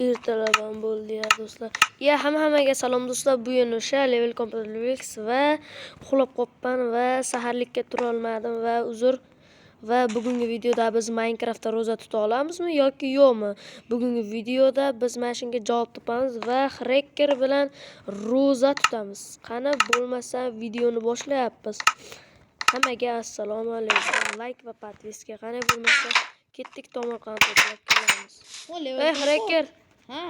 Ertalab ham bo'ldi ya do'stlar. Ya hammaga salom do'stlar. Bu yana o'sha Level Complex va uxlab qolibman va saharlikka tura olmadim va uzr. Va bugungi videoda biz Minecraftda ro'za tuta olamizmi yoki yo'qmi? Bugungi videoda biz mana shunga javob topamiz va Hacker bilan ro'za tutamiz. Qani bo'lmasa videoni boshlayapmiz. Hammaga assalomu alaykum. Like va podpiska. Qani bo'lmasa ketdik tomorqani to'plab kelamiz. Ey Hacker. Ha.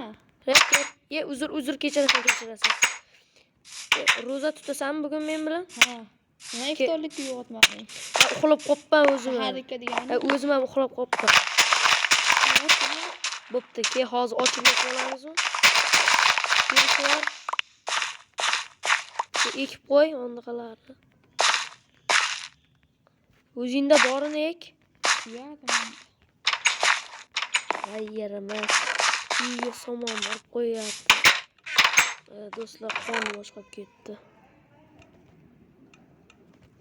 Hacker. Ye uzr kechirasan. Ro'za tutasanmi bugun men bilan? Ha. Nima iftorlikka uyg'otmading? Uxlab qolibman o'zim ham. Saharlikka degani. O'zim ham uxlab qolibman. Bo'pti, ke hozir ochib qo'yamizmi? Kelishlar. Ekib qo'y ondaqalarni. O'zingda borini ek. Ay yaramas. Uyga somon olib qo'yapti. Do'stlar, qonim och qolib ketdi.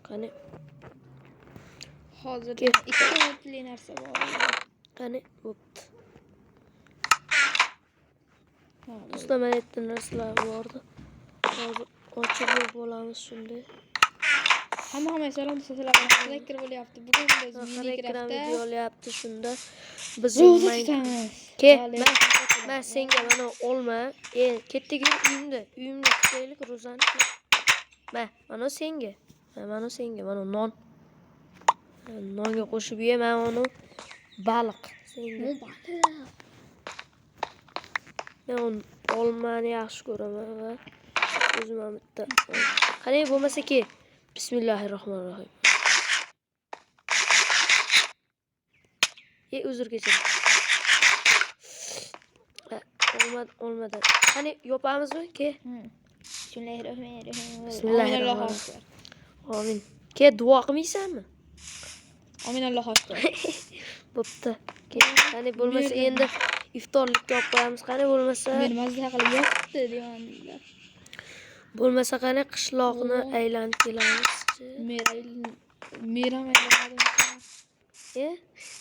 Qani? Hozir 2 minutlik narsa bor. Qani, bo'pti. Do'stlar, mana yerda narsalar bordi. Hozir ochib bo'lamiz shunday. Hamma salom do'stlar, Hacker bo'lyapti. Bugun biz Minecraftda video olyapti shunda. Biz ro'za tutamiz. Ke, men senga mana olma. Ketdik uyimda. Uyimda tutaylik ro'zani. Mana senga. Mana senga, mana non. Nonga qo'shib ye, men uni baliq senga. Men uni olmani yaxshi ko'raman va o'zim ham bitta. Qani bo'lmasa ke. Bismillahirrohmanirrohim. Uzr kechiring. Olmadan. Qani yopamizmi? Ke. Bismillahirrohmanirrohim. Bismillahirrohmanirrohim. Amin. Ke duo qilmaysanmi? Amin Allohu akbar. Bo'pti. Ke, qani bo'lmasa endi iftorlikka olib qo'yamiz. Qani bo'lmasa men mazza qilib yotdi deyapti. Bo'lmasa qani qishloqni aylanib kelamiz. Mer ham aylanadi.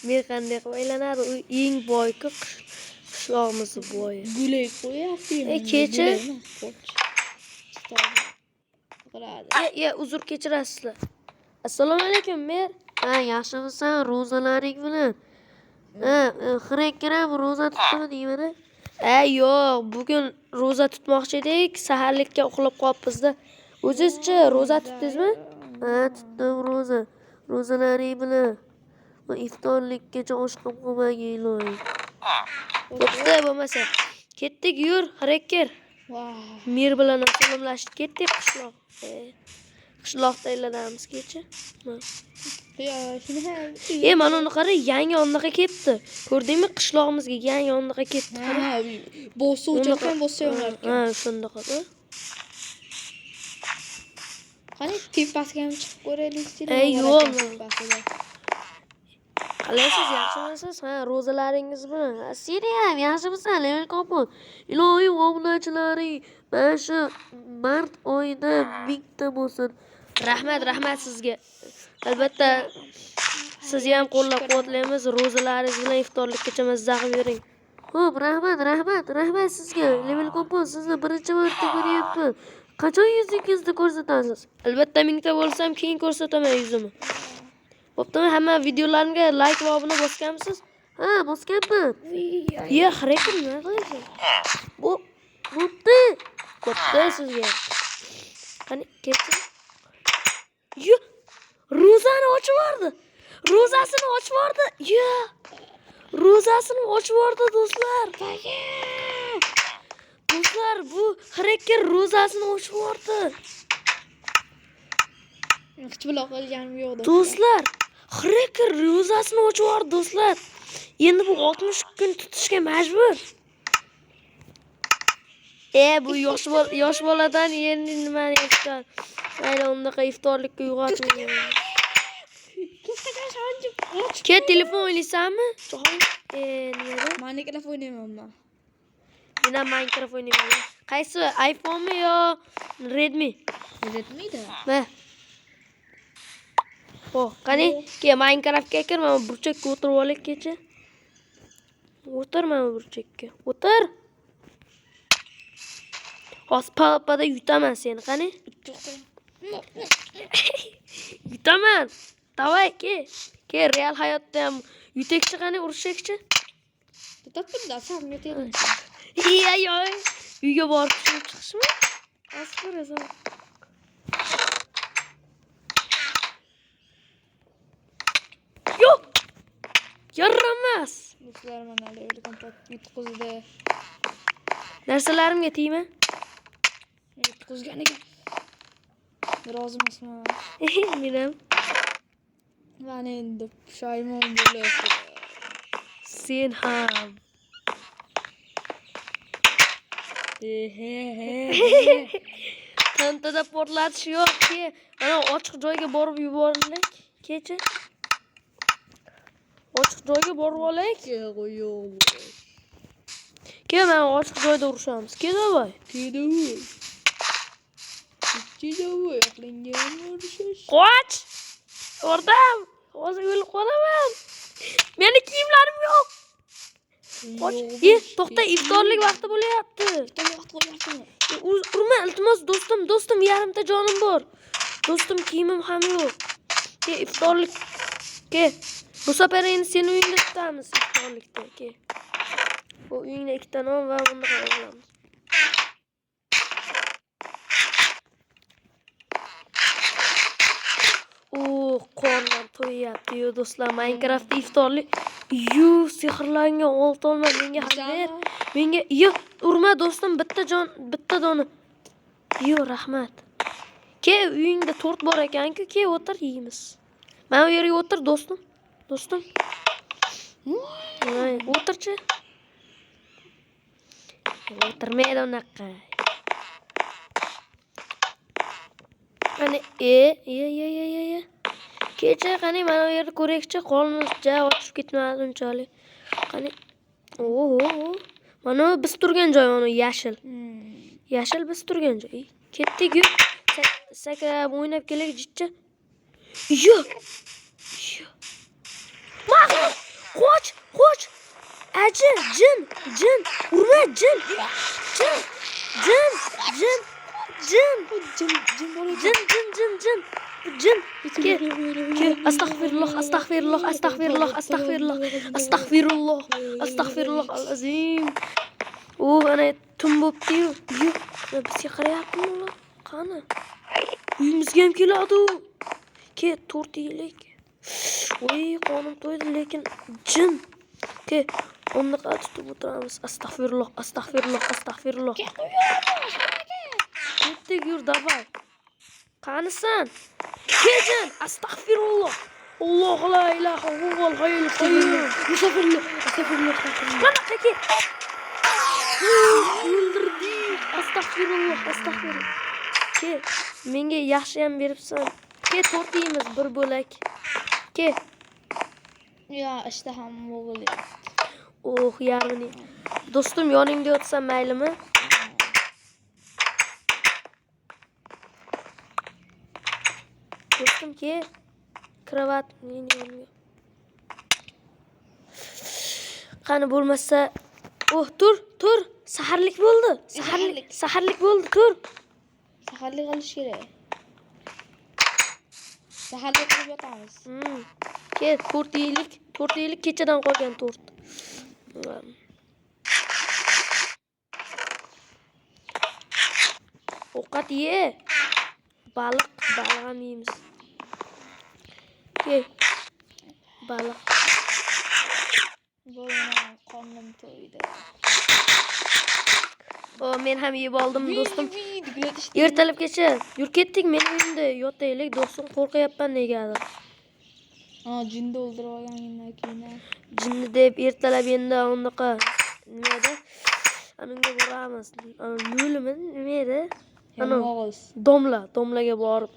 Mer qanday qilib aylanadi? U eng boyku qishlog'imizni boyi. Gulay qo'yapti. Kecha qiladi. Uzr kechirasizlar. Assalomu alaykum mer. Ha, yaxshimisan ro'zalaring bilan? Ha, Hacker ham ro'za tutdimi deyman. Yo'q, bugun ro'za tutmoqchi edik, saharlikka uxlab qolibmiz-da. O'zizchi ro'za tutdingizmi? Ha, tutdim ro'za. Ro'zalaring bilan. Va iftorlikkacha och qolib qolmagin iloyim. Bo'pti, bo'lmasa. Ketdik, yur, Hacker. Mir bilan salomlashib ketdik qishloq. Qishloqda aylanamiz kecha. Mana uni qara, yangi ondaqa ketdi. Ko'rdingmi? Qishlog'imizga yangi ondaqa ketdi. Ha, bossa o'chirgan, bossa yonar ekan. Ha, shundaqa. Qani tepasiga ham chiqib ko'raylik. Yo'q. Qalaysiz, yaxshimisiz? Ha, ro'zalaringiz bilan. Seni ham yaxshimisan, Level Kompot? Iloyim obunachilaring mana shu mart oyida 1000 ta bo'lsin. Rahmat, rahmat sizga. Albatta sizni ham qo'llab-quvvatlaymiz. Ro'zalaringiz bilan iftorlikkacha mazza qilib yuring. Xo'p, rahmat, rahmat, rahmat sizga. Level Kompot, sizni birinchi marta ko'ryapman. Qachon yuzingizni ko'rsatasiz? Albatta 1000 ta bo'lsam keyin ko'rsataman yuzimni. Bo'ptimi? Hamma videolarimga like va obuna bosganmisiz? Ha, bosganman. Ya, Hacker nima qilyapsiz? Bu bo'pti. Bo'pti sizga. Qani, ketsin. Yo, ro'zani ochib yubordi. Ro'zasini ochib yubordi. Ya. Ro'zasini ochib yubordi do'stlar. Do'stlar, bu Hacker ro'zasini ochib yubordi. Hech bilan qilganim yo'q do'stlar. Hacker ro'zasini ochib yubordi do'stlar. Endi bu 60 kun tutishga majbur. Bu yosh boladan endi nimani iftor? Mayli, undaqa iftorlikka uyg'otmayman. Ke, telefon o'ynaysanmi? Nimada? Minecraft o'ynayman men. Men ham Minecraft o'ynayman. Qaysi, iPhone'mi yo Redmi? Redmi'da. Ma. Oh, qani, ke Minecraftga kir, mana burchakka o'tirib olaylik kecha. O'tir mana burchakka. O'tir. Hozir PvPda yutaman seni, qani? Yutaman. Давай, ke. Ke, real hayotda ham yutakchi, qani urushakchi. To'xtab turda, san yutaydi. Iya, yoy. Uyga borib tushib chiqishmi? Hozir ko'rasan. Yo'q. Yaramas. Do'stlar, mana level kompot yutqizdi. Narsalarimga tegma. Yutqizganiga rozi emasman. Men ham. Man endi pushaymon bo'lasiz. Sen ham. TNTda portlatish yo'q ki. Mana ochiq joyga borib yuboraylik. Kecha. Ochiq joyga borib olaylik. Ke, mana ochiq joyda urushamiz. Ke, давай. Kedavoy. Kedavoy, aqlinga urishish. Qoch! Yordam! Hozir o'lib qolaman. Meni kiyimlarim yo'q. Qoch. E, to'xta, iftorlik vaqti bo'lyapti. Iftorlik vaqti bo'lyaptimi? Urma, iltimos, do'stim, do'stim, yarimta jonim bor. Do'stim, kiyimim ham yo'q. Ke, iftorlik. Ke, bu safar endi seni uyingda tutamiz iftorlikda. Ke. Bu uyingda ikkita non va buni olamiz. O, qornim to'yyapti-yu do'stlar. Minecraftda iftorlik. Yu, sehrlangan olti olma menga ham ber. Menga yo'q, urma do'stim, bitta jon, bitta dona. Yo, rahmat. Ke, uyingda tort bor ekan-ku, ke, o'tir yeymiz. Mana bu yerga o'tir do'stim. Do'stim. Voy, o'tirchi. O'tirmaydi unaqa. Qani, e, e, e, e, e, e. Kecha qani mana bu yerda ko'raylikchi, qo'limiz ja ochib ketmadi unchalik. Qani. Oho. Mana biz turgan joy, mana yashil. Yashil biz turgan joy. Ketdik, yur. Sakrab o'ynab kelaylik jichcha. Yo. Yo. Mahmud, qoch, qoch. Aji, jin, jin, urma, jin. Jin, jin, jin, jin. Jin, jin bor Jin, jin, jin, jin. Jin. Ke, ke, astag'firulloh, astag'firulloh, astag'firulloh, astag'firulloh, astag'firulloh, astag'firulloh al-azim. U ana tun bo'pti-yu. Yo, bizga qarayaptimi ular? Qani? Uyimizga ham keladi u. Ke, tort yeylik. Voy, qonim to'ydi, lekin jin. Ke, undaqa tutib o'tiramiz. Astag'firulloh, astag'firulloh, astag'firulloh. Ketdik, yur, давай. Qanisan? Ke, jin, astag'firulloh. Allohu la ilaha huval hayyul qayyum. Astag'firulloh, astag'firulloh, astag'firulloh. Mana qaki. O'ldirdik. Astag'firulloh, astag'firulloh. Ke, menga yaxshi ham beribsan. Ke, tort yeymiz bir bo'lak. Ke. Ya, ishtaham bo'g'ilyapti. Oh, yarmini. Do'stim, yoningda yotsam maylimi? Do'stim, ke. Kravat meni yonimga. Qani bo'lmasa, oh, tur, tur. Saharlik bo'ldi. Saharlik, saharlik bo'ldi, tur. Saharlik qilish kerak. Saharlik qilib yotamiz. Ke, tort yeylik. Tort yeylik, kechadan qolgan tort. Ovqat ye. Baliq, baliq ham yeymiz. Ke. Baliq. Bo'lma, qornim to'ydi. O, men ham yeb oldim do'stim. Ertalabgacha yur ketdik, meni uyimda yotaylik do'stim, qo'rqyapman negadir. Ha, jinni o'ldirib olganingdan keyin. Jinni deb ertalab endi unaqa nima edi? Anunga boramiz. Ana nolimi nima edi? Ana Yalmog'iz. Domla, domlaga borib